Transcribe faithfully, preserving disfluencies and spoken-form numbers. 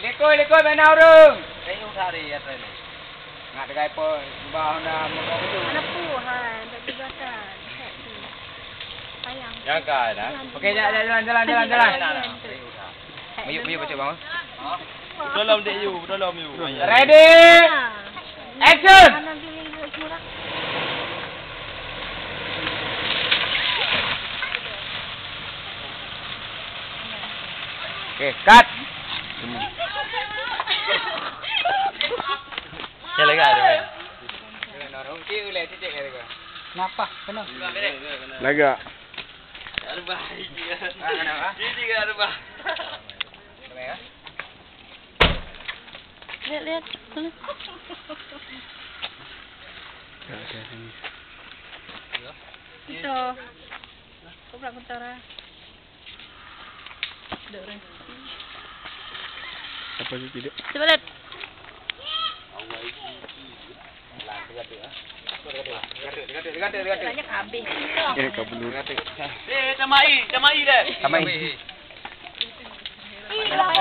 Likot, likot, bak na ureueng. Ngat teugai po, ubah Honda motor tu. Anak pu, hai, tak juga kan. Sayang. Jangan kan, ha? Okey, jalan, jalan, jalan, jalan, jalan. Meyup, meyup, baca bang. Tolong dek you, tolong you. Ready? Action! Okey, cut. Ya, lagak tu, kan? Kenapa? Kenapa? Lagak. Kenapa? Ini kan apa? Lihat, lihat. Sana. Itu. Kau pula kentara. Apa tu tidak? Cuba lihat. Banyak habis. Eh, tamai, tamai deh. Tamai. Ih, lah.